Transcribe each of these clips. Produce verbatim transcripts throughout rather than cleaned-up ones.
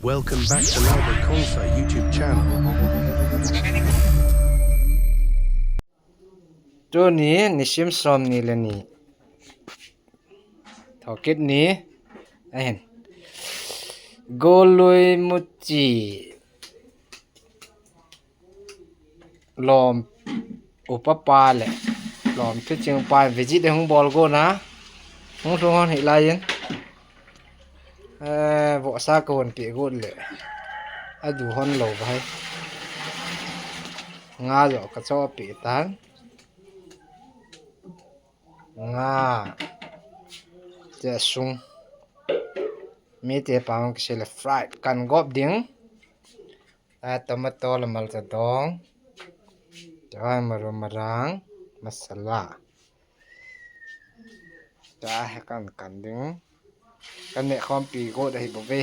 Welcome back to Lalbert Khonsa YouTube channel. Tuni nisim som ni le ni. Thokit ni. Ahin. Golui Muchi. Lom upa pa le lom thuching pa visit e hung bol go na. Hung lhung hon hi lai in. Eh, vohsa ka hon pi go le. A du hon lo vai. Nga jo ka cho pi tan. Nga. Te sung. Mi te pa hung kisi le fried kan gop ding. A tomato le malcha dong. Tua maru marang masala. Tua he kan kan ding. Kan ne khom pi go da hi bo ve.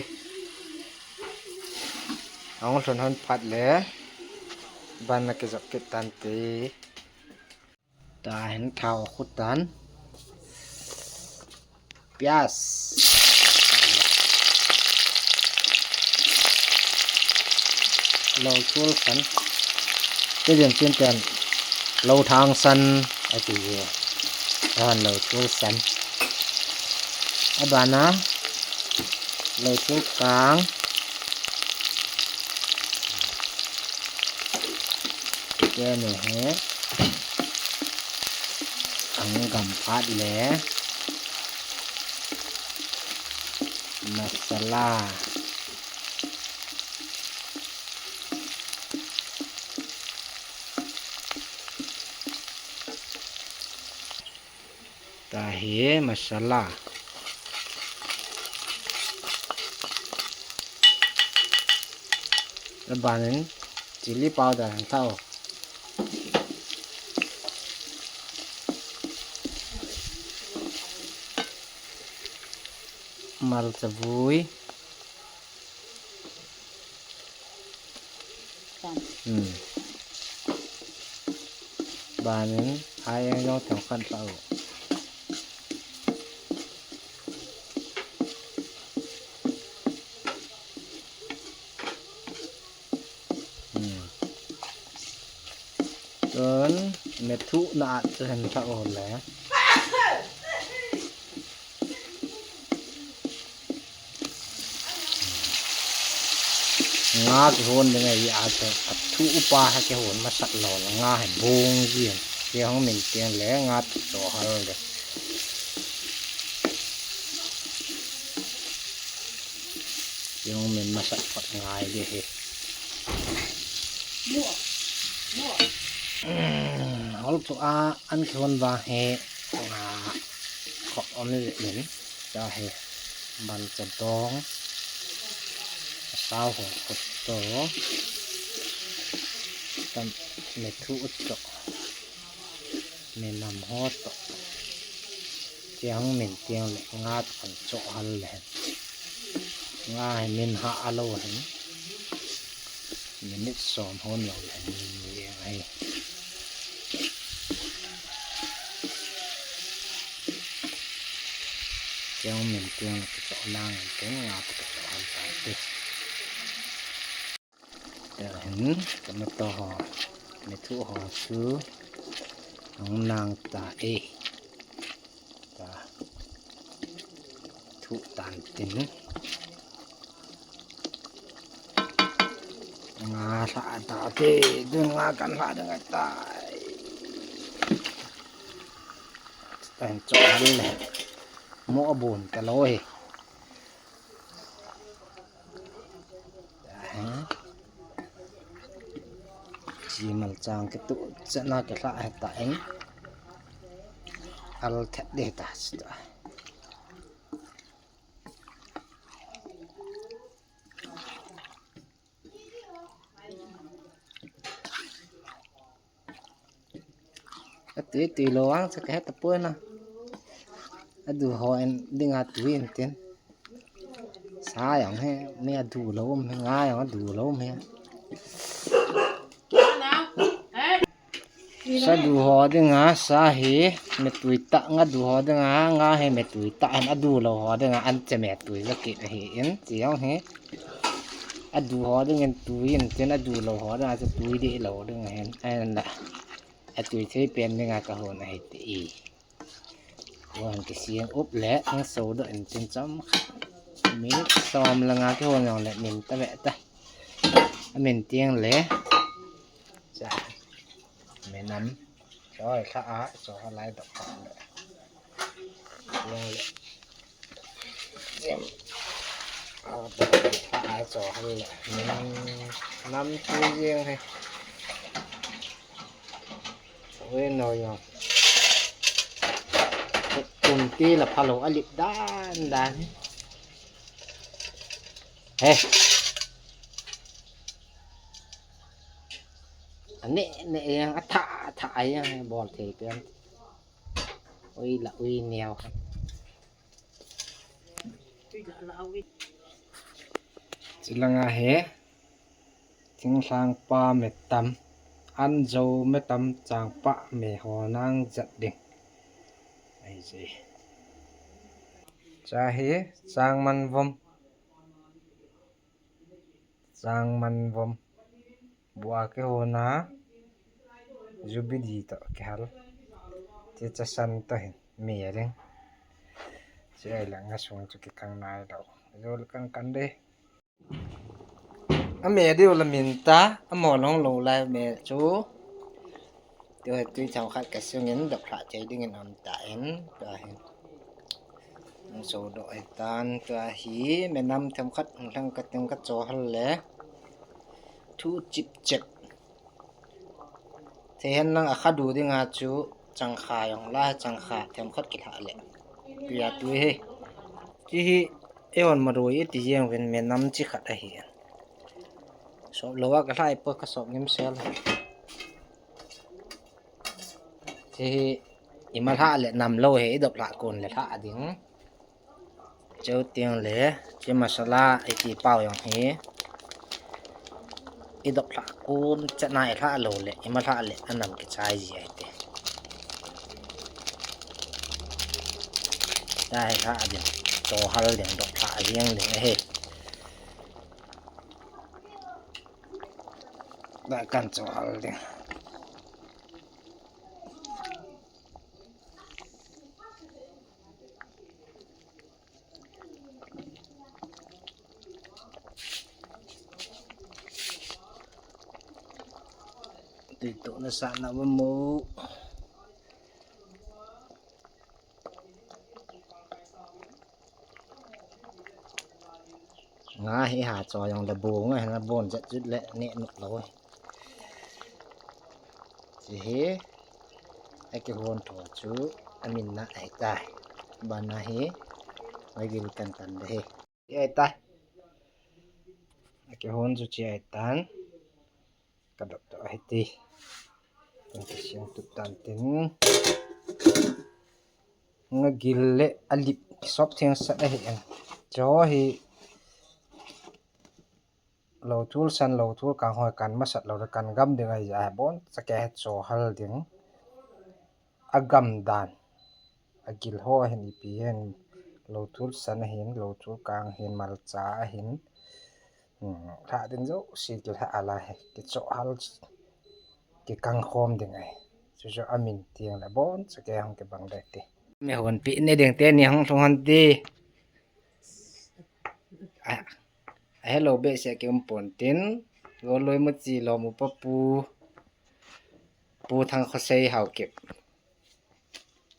Ang lhon hon phat le. Ban na ke jok ke tan te. Tahin thao khu tan. Pias. Lo chul san. Te din chin ten. Lo thang san. A ti ye. Ahan lo chul san. A bana. Lo chul kang. Te ne he. Ang gam phat le. Masala. Tahi masala. Abanin chili powder han thao. Malcha vui. Hmm. Banin, ai ang jong thong khan thao. Hmm. Tun, methu na at chen thao le. Nga kihon ding ahi a chu, a thu upa ha kihon masat lou, nga hi bung jin. Kihong min tiang le, nga thu cho hal le. Kihong min masat phot ngai di hi. Hol chu a an kihon vang hi, nga khop om le in. Cha hi, bal cha dong, sao ho khut to, tam methu ut to, menam ho to, tiang min tiang le nga to kan cho hal le, nga hi min ha alo hin. Minute som hon lou le ni ni ai. Tiang min tiang kicho nang tiang nga kicho han ta te. Te hin tomato ho, methu ho chu hong nang ta e. Ta. Thu tan tin. Nga hla ta te, dun nga kan hla ding a tai. Tan cho le. Mo abun ta lo he. Chi mal chang ke tu chana ke hla he ta en. Al thet de ta sta. Ati ti lo ang sa ke ta poi na. Adu ho en ding a tu in tin. Sa yang he, mi adu lo um he, nga yang adu lo um he. Sa du ho ding a, sa hi, metui ta, nga du ho ding a, nga hi metui ta, an adu lo ho ding a, an che metui la ki hi in, ti yang hi. Adu ho dingin tui in tin, adu lou ho dinga chu tui deh lou ding ahin, ahinla atui thei pen dinga kahon ahi ti. Hon kiseng up le hung sodoh in tin chomkhat, minute som le nga kihon jongle min tave ta. Amin teng le, cha, menam choi lha a, cho halai dok le. Jeng le. Jeng. A, dok lha a, cho hal le. Menam chu jeng he. Oi, no jong. Kum ti la phalou alip dan dan. He. Aneh neh jeng, athah athah jeng, bol thei pen. Ui la ui neo. Chilanga hi, thinglhang pa metam, anjo metam changpa me ho nang jat ding. Ahi je. Cha hi, changman vom. Changman vom. Bua kihona, jubilee toh kihal. Ti chasan toh hin, mi a ding. Chi ai lang a sung chu kikang nai lou. Jol kang kan de. A me diu la min ta, a mo long lou lai me chu. Tua hi tui themkhat ka sungin dok lhah thei dingin um ta in, tua hi. Hung sodoh ahi tan, tua hi, menam themkhat hung lheng ka teng ka cho hal le. Thu chip chep. Thei hen lang a kha du dinga chu changkha jong la, changkha themkhat kilhah le. Tua tui hi. Chi hi, eihon marui iti jeng uvin menam chi khat ahi. Sop lou a ka lhai po ka sop ngim sel. Chi hi ima lhah le nam lou hi i dop lhah kon le lhah ding. Cheu teng le chi masala i ti pau jong hi i dop lhah kon chet na i lhah lou le ima lhah le anam kichai ji ai te. Ta hi lhah ding, cho hal ding, dop lhah jeng ding ahi. Da kan cho hal ding. Tui to na sa na mo. Nga hi ha cho jong le bu nga hi na bon jet jet le ne nuk lo. Chi hi a kihon tho chu a min na ai tai. Bana hi a gil kan kan de hi. Ai tai. A kihon chu chi ai tan. Ka dop to ahi ti. Kan ti siang tu tan tin. Nga gil le a lip sop theng sat ahi en. Cho hi lo thul san lo thul kang hoi kan masat lo kan gam ding ahi a bon sa ke cho hal ding. A gam dan. A gil ho hin ipi hin lo thul san ahin, lo thul kang hin, malcha ahin. Hmm, lha ding jo si kil ha ala he. Ki cho hal ki kang khom ding ai. Chu chu a min tiang le bon sa ke hong ki bang de ti. Me hon pi ne ding te ni hong thong han ti. A, a hello be se ki um pon tin. Golui Muchi lom upa pu. Pu Thang Khosei Haokip.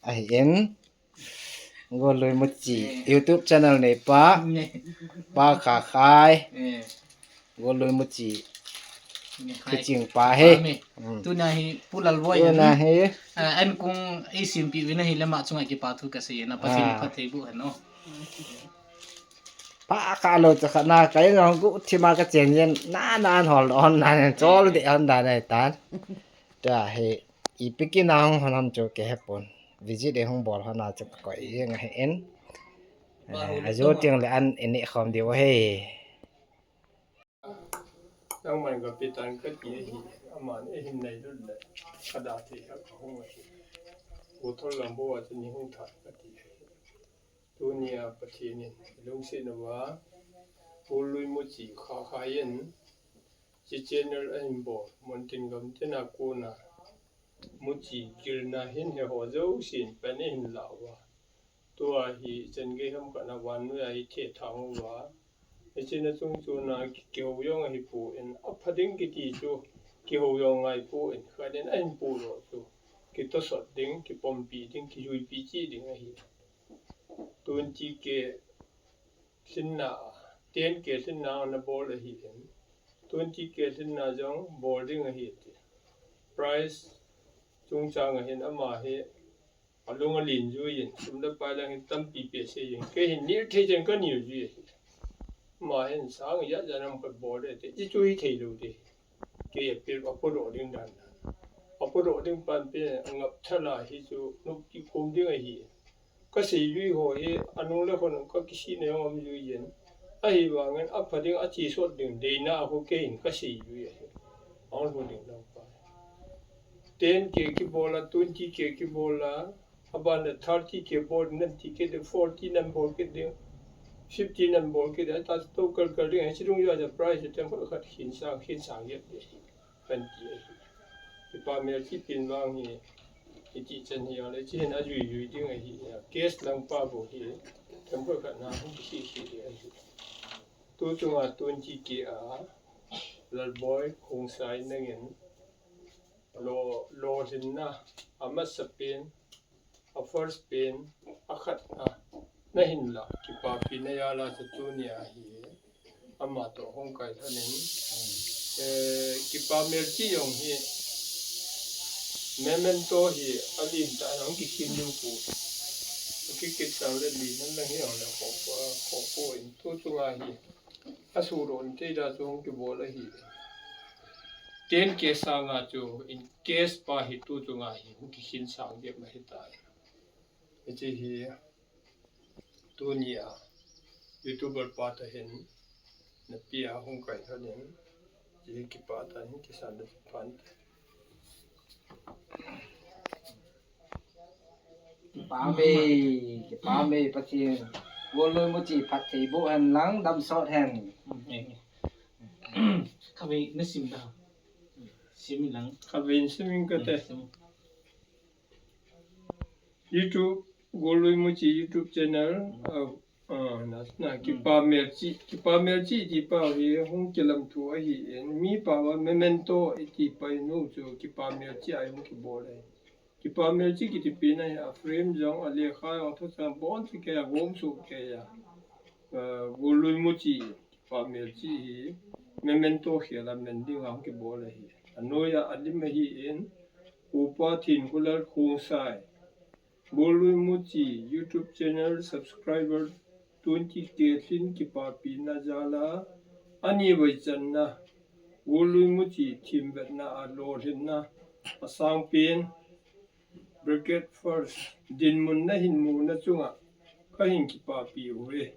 Ahi in. Golui Muchi. Eh. YouTube channel nei pa. Nei. Pa Kha Khai. Eh. Golui Muchi. Nei, khai. Kiching pa he. Pa me. Hmm. Tuna hi Pu Lalvoi. Tuna hi. Ah, an kung ei simpi vin ahi le ama chunga kipa thu ka sei na pa. Ah. Phatthei boh hen o. Pa ka lo cha kha na ka in hong ku thima ka chen yen na na an hol on na nen chol de on da nei tan. Ta he. Ipi kina hong hon ham chu ke he pon. Visit e hong bol hon a chu ka koi jeng ahi in. Eh, a jo tiang le an in i khom diu ahi. Nangman ka pi tan ka ti ahi. Aman e hin nei lut le. Ka da ti ka hong ahi. Go thol lam bo a chu ni hong that ka ti ahi. Tunia Pathen in lungset uva Golui Muchi kha kha in, chi channel ahin bol, mun tin gam tin a kona, Muchi gilna hin he ho jousen pan ahin la uva. Tua hi chan gei ham khat na vannoi a hi thethang uva. Hiche na chung chun a kihou jong ahi pon, apha ding kiti chu kihou jong ngai pon, khat in ahin podoh chu kitosot ding, kipompi ding, kijuipi cheh ding ahi. Twenty K lhinna, ten K lhinna ana bol ahin, twenty K lhinna jong bol ding ahi ti. Prize chungchang a hin ama hi alung alen jui in, sum le pai lang hi tampi pe se jing. Kei hin nil thei chan ka nil jui ahi. Ama hin sang ijat jat ham khat bol ding ti, ti chu hithei lou ding. Kei apil, apodoh ding dan dan. Apodoh ding pan pen angap thala hi chu nop kikhum ding ahi. Ka seijui ho hi, anung le khonung ka kisihna jong um jui in. Ahivangin apha ding, achesot ding, deina a khu kei hin ka seijui ahi. Ahung lhung ding lang pa. Ten K kibol a, twenty K kibol a, aban le thirty K bol ding, forty nan bol kit ding, fifty nan bol kit ding, ta tou kal kal ding, hiche dungjuiya prize chu themkhat khat khin sang, khin sang jep ding. Kan ti ahi. Kipa melchih pen vang hi, iti chan hi ale, chi hin ajui jui ding ahi, cash lang pa bou hi, themkhat khat na hung kisih sih ding ahi. Tu chunga twenty K a, Lalboi Khongsai nangin, lo, lolhinna, amasapen, a first pen, akhatna, nahin la, kipapina jal a chu tunia hi, ama toh hung kailhon in, eh, kipa melchih jong hi, memento hi, alen tah a hung kikhin diu pu, kikit sang le li nan lang hi jong le khoh, khoh poi, tu chunga hi, asuhdoh in thei da chu hung kibol ahi. Ten K sanga chu in cash pa hi tu chunga hi hung kikhin sang jep ahitai. Hiche hi tunia YouTuber pa toh hin napia hung kailhon in, hiche hi kipah tah in kisan da chu phan. Kipah e, kipah e, Pathen. Golui Muchi phatthei boh hen lang, damsot hen. Khatvei nasim da. Sim lang. Khatvei sim in kate. Sim. YouTube, Golui Muchi YouTube channel. Ah, na, na, kipa melchih, kipa melchih ti pa hi hung kilamthu ahin, mi pao a memento iti pa hi nu chu kipa melchih a hung kibol ahi. Kipa melchih kiti pen a hi a frame jong, alekha jong, thusei jong, bon si kei a, gom su kei a. Ah, Golui Muchi, kipa melchih hi memento khel a men ding a hung kibol ahi. Anoiya alim ahin, Upa Thinkholal Khongsai. Golui Muchi YouTube channel subscriber twenty K lhin kipapina jal a, ani vei channa, Golui Muchi themvetna a lolhinna, asangpen, bracket first, dinmun nahin muna chunga, kahin kipapi uve.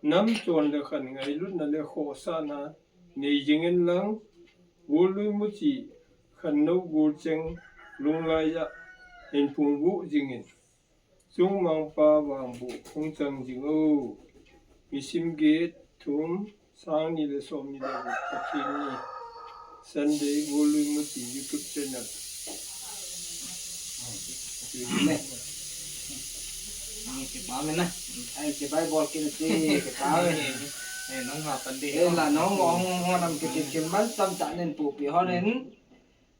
Nam chon le khan ngailutna le khohsahna nei jingin lang, Golui Muchi khannou golcheng lunglai a hin phungvuh jingin, chungmangpa vangboh hung chang jing o. Misim get thum, sang ni le som ni le gup, Pathen ni, Sunday, Golui Muchi YouTube channel. Kipah e na. Ai, kipah e bol kit na ti, kipah e. Eh, nang ha pan di. Eh, la nang mo hung hung nam kiti kim ban tam ta nen pupi hon in.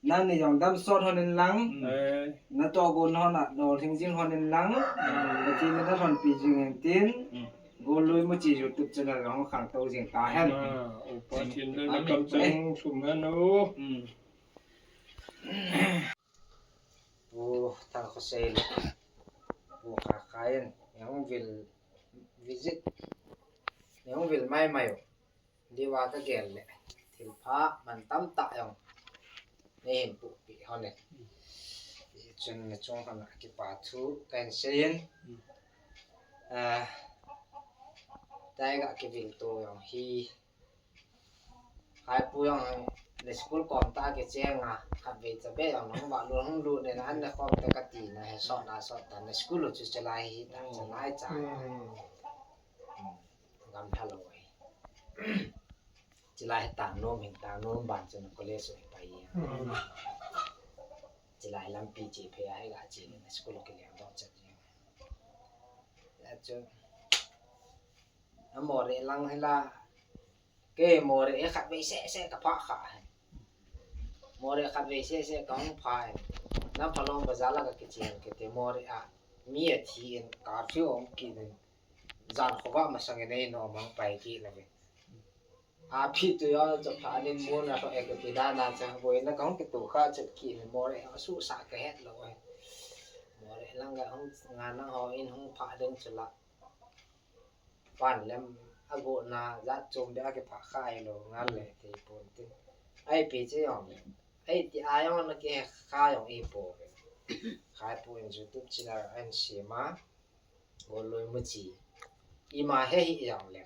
Nang ni jong damsot hon in lang. Eh. Natoh gon hon a, lolhing jing hon in lang. Kati na na hon pi jing hen tin. Golui Muchi YouTube channel jong khangtou jing ta hen. Ah, Upa Thinkholal, na kamchang sum hen o. Pu Thangkhosei le Pu Khakhai in, nehung vil visit, nehung vil maimai u. Diu va kagel le, thilpha man tamtah jong neihin puhpi hon e. Chun nachung hon a kipa thu kahin seiyin. Ah, taiga kivil to jong hi. Hai pu jong le school kom tah a kicheng a, khatvei chabeh jong nang ba lou hung lut ne na an le khom te kati na he sot na sot ta na school u chu chalai hi ta chalai cha. Hmm. Hmm. Gam tha lou hi. Chilai hi tangnom hin, tangnom ban chun college hi pai. Chilai lampi che phe a hi ga che ni school ki leng dong chat ni. Ya chu. A Moreh lang hi la. Ke Moreh e khat vei se se ka pha kha. Moreh khat vei se se ka hung pha. Namphalong bazar la ka kichen ke te Moreh a. Mi a thi in ka fi om ki ni. Jan khovah masang in ei nom mang pai kit na ve. A phi tu yo chu pha nin mun a ho e ke pi da na cha boi na kong ke tu kha chet ki ni Moreh a su sa ka het lo e. Moreh lang ga hong nga na ho in hong pha ding chu la. Pan lem a go na za chum de a ke pha kha ai lo nga le te pon te. Ai pi che yong le. Ai ti a yong na ke kha yong i po. Khai po in YouTube channel an si ma. Golui Muchi. Ima he hi jong le.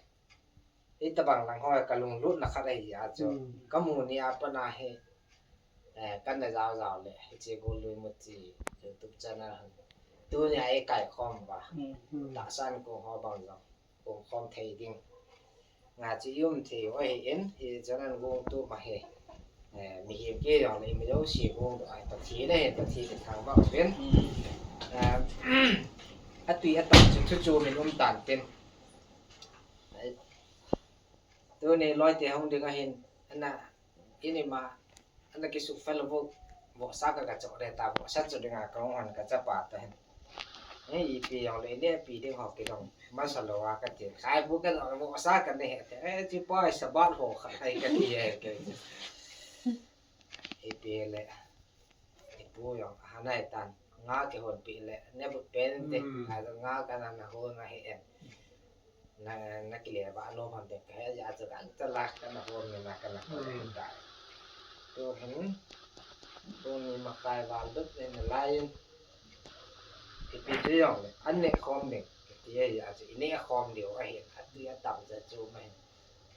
Hitabang lang ho ka lunglutna khat ahi a chu. Hmm. Ka mu ni a pat na hi, eh, kan na jao jao le. Hiche Golui Muchi YouTube channel han. Tuni a e kai khom ba. Hmm, hmm. Tahsan kong ho bang jong. Kong khom thei ding. Nga chu i um thei u ahi in, hichun an gong tu ma hi. Eh, mihem kei jong le mi jouse gong doh ahi, Pathen ahi, Pathen i thangvah uvin. Eh, atui atah chu thu chu min um tan tin. Eh, tuni loi te hung ding ahin, ana, ini ma, ana kisu fel vo, vo sa ka ka chok re ta, vo sa chu ding a ka hung an ka chapa ta hin. Eh, ipi jong le, ini pi ding ho ki dong, masa lo a ka ti. Khai bu ka dong, vo sa ka ne he te, eh, chi pa, Sabbath ho kha, ai ka ti he ke. Ipi le, ipu jong, hanai tan, nga ke hon pi le, ne bu pen te, hmm, a nga ka na na ho na he en. Na, na kile ba lo hon te, ka he ja chu kan ta la, ka na ho ni na ka na ho ni ta. Tu hin, tu ni ma khai val dut ni na lai in. Ipi tu jong le, an ne khom ding, ti ja chu, i ne khom diu ahi, a tu ja tam ja chu ma hin.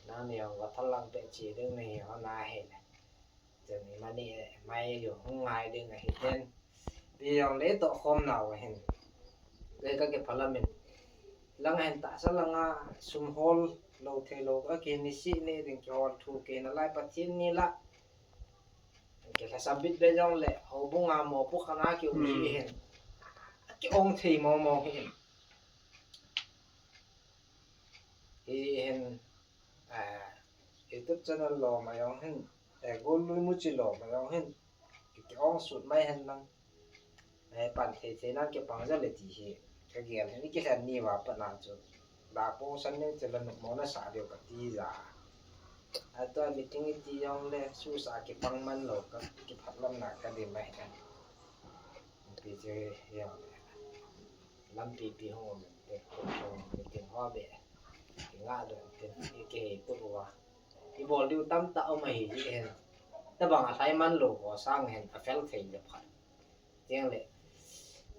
Nang ni jong va thal lang pe chi ding ni ho na he le. Chun i mani, mai jong hung ngai ding ahi ten. Ti jong le toh khom nau ahin. Le ka kiphalam in. Lang ahin tahsa langa sum hol lo thei lo ka ki ni si ni ding ki hol thu ki na lai Pathen ni la. Ki lhasam bit be jong le houbung a mopo khat na ki um hi hin. Ki ong thei mo mo hi hin. Hi hin. Ah, YouTube channel lo ma jong hin, eh, Golui Muchi lo ma jong hin, ki, ki ong sut mai hen lang. Eh, pan thei thei nan ki pang ja le ti hi, ka gel hin, ki khen ni va pa na chu. Da po san ni chu la nu mo na sa diu ka ti ja. A to meeting i ti jong le, su sa ki pang man lo ka, ki phat lam na ka di mai hen. Pi che jong le. Lampi pi hung um te, hung um te, ho be. Ki nga do te, i ke tu wa. I bol diu tam ta um ahi ji hen. Tabang a lhai man lo ho sang hen, a fel thei le phat. Tiang le.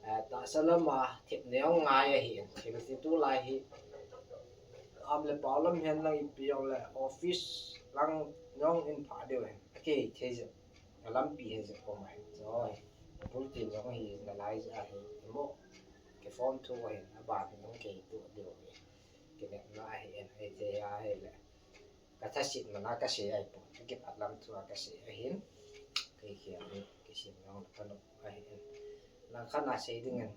Eh, tahsa lama thip ne ong ngai ahi hen. Thil ti tu lai hi. Am le pau lam hen lang ipi jong le office lang jong in pha diu hen. A ke thei je. A lampi he je ko mai. Choi. Bul ti jong hi na lai ja hi. Mo. Ke phone thu ahin, aban hin hung kei tu diu ahi. Kinepna ahi en, ahi te ahi le. Ka thasit mana ka sei ahi pon, ka kiphat lam thu a ka sei ahin. Kei khial ni, kisim jong ka nop ahi en. Lang khat na sei ding en,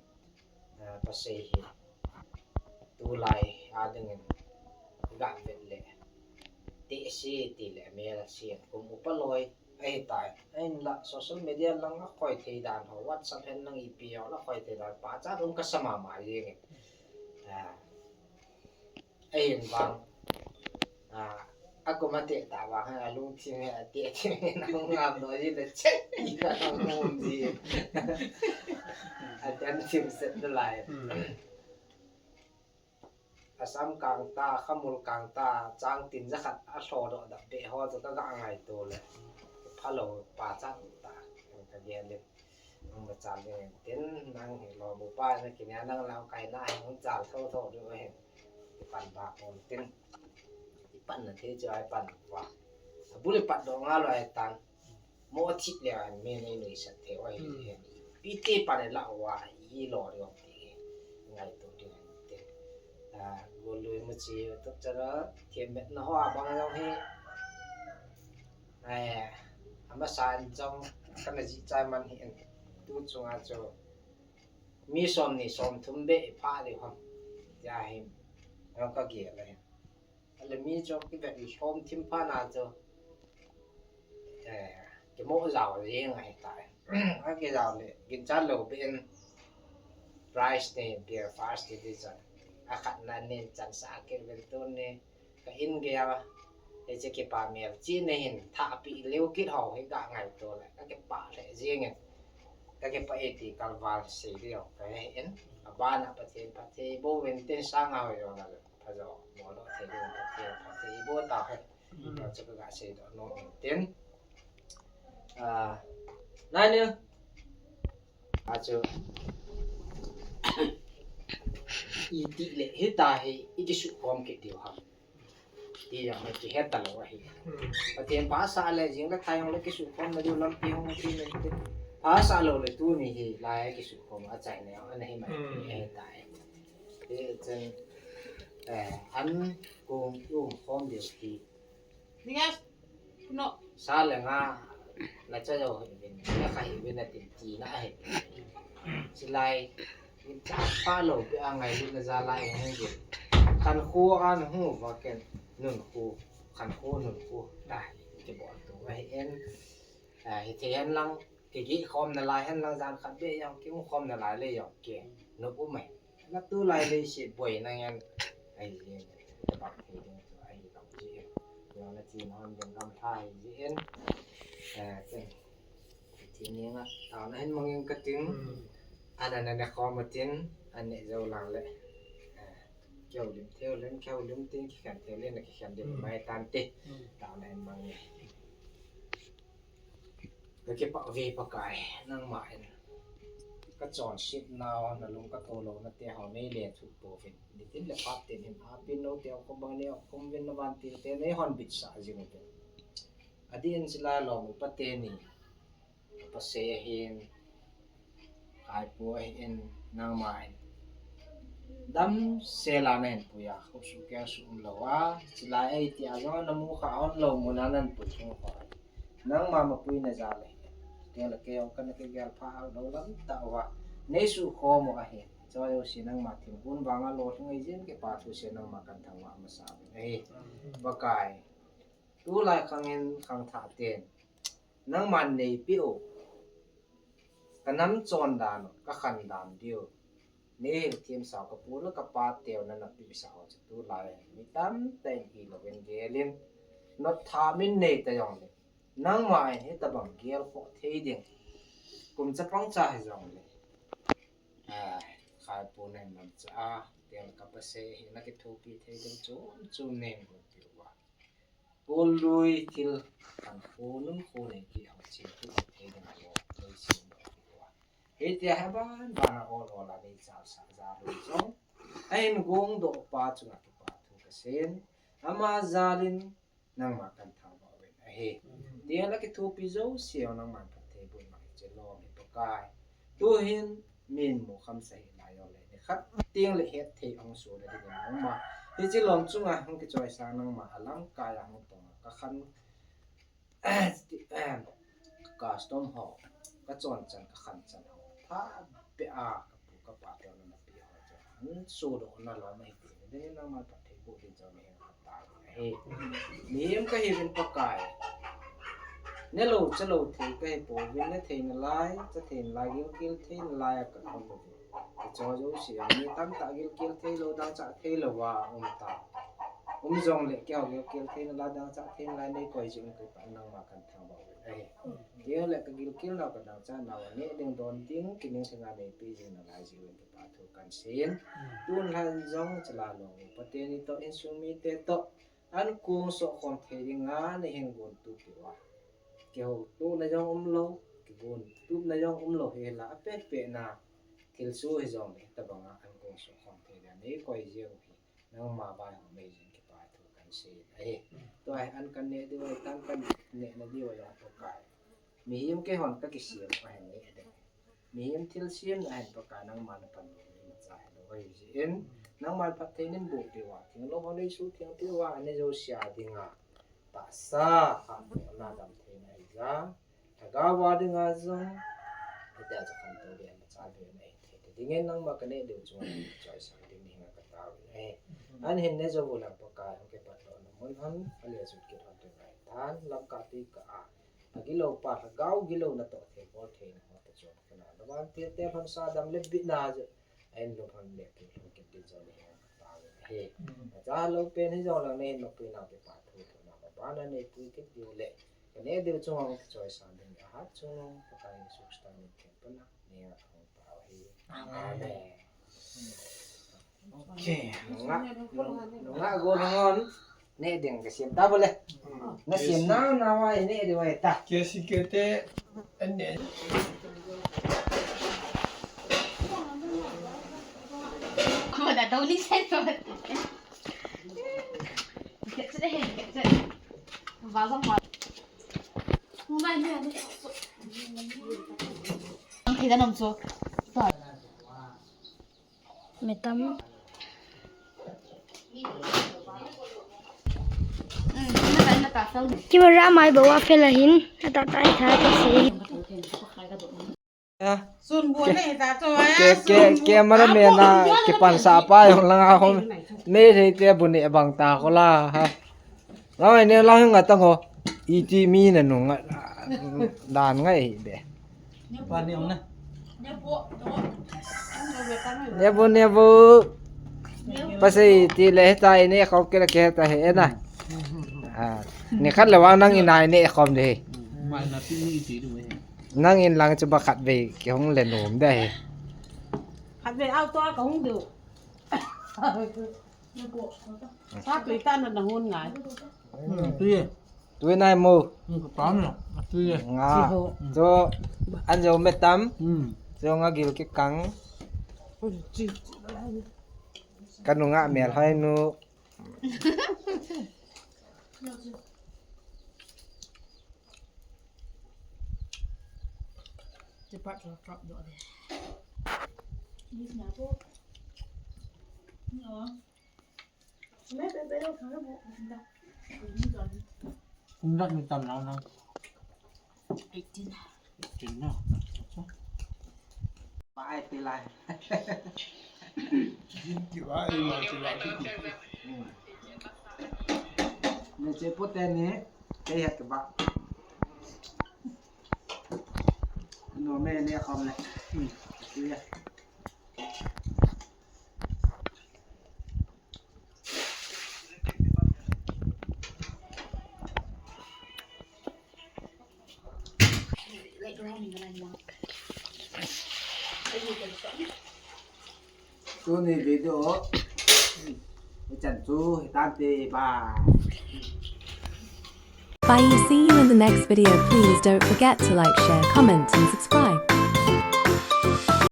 ah, pasei hi. Tulai a ding en. Ga vet le. Ti si ti le mel si en. Kum upa loi. Ahi tai. Ahin la social media lang a khoi thei dan ho, WhatsApp hen lang ipi ho la khoi thei dan. Pachat um ka sa mama jeng e. Ah, ahin vang. Ah, a kum a te ta vang, a lungthim he, a te thim he, na hung ngam doh ji le che. I ka hung ngam ji. A te an thim set the line. Hmm. Asam kang ta, khamul kang ta, chang tin jakhat a lho doh dap be ho chu ka ga ngaito le. Phalo pa chang ta, ka gel le. Nang ma chang le, tin nang hi lo bu pa na ki nia nang lau kai na hi hung chal tho tho de he. Ki pan ba kon tin. Ki pan na the chu ai pan ba. A bu le pat do nga lo ai tan. Mo thip le an me nei nei sat the wa hi. Hmm. He. Pi te pan la wa i lo ri ong ti. Ngaito ding te. Golui Muchi YouTube channel, Pathen metna ho abang jong hi. Eh, amasa in jong kana jih chai man hi in. Tu chunga chu mi som ni som thum beh i pha diu ham. Tia hi, jong ka gel ahi. Ale mi jong i beh i som thim pha na chu. Eh, kimo jao jeng ahi tai. A kijao le, ginchat lou beh in prize ni, beer first division. A khatna nin chan sa kit uvin tuni. Ka in gei a, hiche kipa melchihna hin thahpeh leu kit ho hi ka ngaito le, ka kipah lheh jeng in. Ka kipah e ti kalval sei ding jong ka he in. Abana Pathen phatthei boh uvin tin sanga ho jong na le, phajo, mo lo thei ding Pathen phatthei boh tau hen. Lo chu ka ga sei doh nom in tin. Ah, nai ni. Achu. Iti le hita hi, i kisukhom kit diu ham. Ti jong hi kihet talou ahi. Pathen pha asah le jing le thai jong le kisukhomna diu lampi hung ti le ti. Pha asah lou le tuni hi lai kisukhom achaina jong ana hi mai. Ahi tai. Hichun, eh, an kong i umkhom diu hi. Dingas, no. Sa le nga, na cha jo hi vin, na kha hi vin na tin ti na ahi. Chilai, in cha pha lou beh a ngailutna jal a i hung vin. Khankho a na hung uva ken, nunkho, khankho nunkho, ta, kibol tu ahi in. Ah, hithei hen lang, kigeh khomna lai hen lang jan khat beh jong, ki umkhomna lai le jong, ki, nop um ahi. Na tulai leiset boina ngen ahi jeng, tabang thei ding chu ahi lou jeh in. Jong na chin hon ding gam tha ahi jeh in. Eh, ken. Ti ni nga, taona hin mang in ka tin. Ana na ne khom a tin, an ne jou lang le. Eh, keu lim theu len, keu lim tin, kikhen theu len, na kikhen lim mai tan te. Taona hin mang in. Ka kipah uve Pakai, nangma in ka chonset nau, na lung ka tolou na te ho nei lethuh pouvin. Nitin le phat tin hin happy no te ho khom bang nei khom uvin na vantil te nei honbit sah jing uvin. Adeh in chilai lom upa teni, upa sei ahin, Khaipu ahin, nangma in. Damsel a na hin pui a, khup suh keng suh umlou a, chilai ahi tia jong na mu kha hon lou mun a na hin pui thung kha. Nangma mapui na jal ahi. Tia le kei jong kana kigel pha lou lam tah uva. Nei sukhom u ahi. Chua jouse nangma thilgon vang a lolhing ahi jeh in kipa thu sei nangma kan thangvah masa uvin ahi. Pakai. Tulai khang in khangthah ten. Nangman nei peh u. Ka nam chon dan u, ka khan dan diu. Nei hil thim sao ka pu le ka pa teu na na peh sa ho chu tulai. Mi tamtah in hilou in gel in. Not tha min nei ta jong le. Nangma in hitabang gel khoh thei ding. Kum chapang cha hi jong le. Ah, Khaipu na in nam cha a. Teu le ka pa sei hi na kithopi thei ding chom chom nei hil peh uva. Golui thil khankho nunkho nei ti ho chi tu thei ding a lo, lo sim doh ti ho a. Hitia hi ban ban a ol ol a nei chal sa ja lo jong. A in gong doh pa chunga kipa thu ka sei in. Ama jal in nangma kan thangvah uvin ahi. Tia la kithopi jouse nangman phatthei boh in ma hiche lom hi Pakai. Tu hin min mu kham sa hi lai jong le, ni khat teng le het thei ahung soh le ding in nangma. Hiche lom chunga hung kichoisang nangma a lamkai a hung tong a ka khan, custom ho, ka chon chan, ka khan chan ho. Phabep a ka pu ka pa teu na na peh ho chu. Hung sohdoh na lom ahi. Ding in nangma phatthei boh ding chu ni hin. Ahi. Mihem ka hiuvin Pakai. Ne lou, cha lou thei ka hi pouvin, ne thei nalai, cha thei nalai, gilkel thei nalai a ka um pouvin. Ka cho jouse a, mi tamtah gilkel thei lou, dangchah thei lou a um ta. Um jong le, keiho gilkel thei nalai, dangchah thei nalai, nei koi jing un kipah in nangma kan thangvah uvin ahi. Keiho le ka gilkel nau, ka dangchah nau a neh ding don ding, kiningthing a neipe jing nalai jeh un kipa thu kan sei in. Tun lhan jong chala long upa teni toh, insung mite toh, an kong sohkhom thei dinga nei hin gon tup uva. Kihoutohna jong umlou, kigon tupna jong umlou hila, apet pet na thilsoh hijong le, hitabanga an kong sohkhom thei dinga nei koi jeh u hi, nangma vaihom ahi jeh in kipa thu kan sei ahi. Tua hi an kan neh diu ahi, tan kan nehna diu ahi, Pakai. Mihem keihon ka kisem u ahin neh ding. Mihem thilsemna ahin Pakai, nangma na panmun imacha hilou ahi jeh in, Nangman phatthei neiboh peh uva, thinglhang hon neisuhtheng peh uva, anei jouse a dinga tahsa, hatona damtheina ahijeh a, lhagao a dinga jong, hitia chu khantou le machal be nahi thei dingin nangma kaneh diu chunga choisang ding nahenga katao in ahi. Ahin neijou u lang Pakai, hung kipatlouna mun hon, alejut kit hon ding ahitan, lamkah tuikah a, agilou pa, lhagao gilouna toh thei, bol theina ho toh chun, kana, navan tia te hon sa dam le bitna jeh a, ahin lung hon le kilhung kit ding jong nahenga katao in ahi. Achahlou pen hijongleng neihin loupina kipa thu thuna mabana neipui kit diu le, kaneh diu chunga hung kichoisang ding ahat chungnung Pakai Jesu Christa min theng pana nahenga kahung tao ahi. Amen. Okay. Nunga, nunga go nungon. Neh ding kasem ta bole. Nasem nau nau a neh ding ahi ta. Kesi kete. Ane. Ko da dau ni sen to. Kete de, kete. Ba ba ma. Ang kita nom so. Metam. Camera mai bou a fel ahin, atah tah a tha kasei. Sun bu ne ta to, ke, ke, cameraman a kipansah pa jong langa hom. Meitei te bu ne bang ta ko la ha. Lang ne lang nga tang ho. Iti mi na nunga dan ngai be. Nebu, nebu. Pasei ti le heta ine khom kila ke heta he na. Ah, ni khat le vang nang in a ine khom de. Nang in lang chu ba khat vei kihung le nom de he. Khat vei auto a kahung diu. Sa tui ta na na hun ngai. Tui. Tui nai mo. Ka pa na. Tui. Nga. Cho an jo metam. Cho nga gil kikang. Ka nunga mel hoi nu. Kum dang ni tam nau nang. Eighteen. Eighteen na. Ba ai ti lai. Jin ki ba ai ma ti lai ki. Ni che po te ni, te ya ke ba. No me ne khom le. Ti ya. Tuni video hichan chu hitante, bye. Bye, see you in the next video. Please don't forget to like, share, comment and subscribe.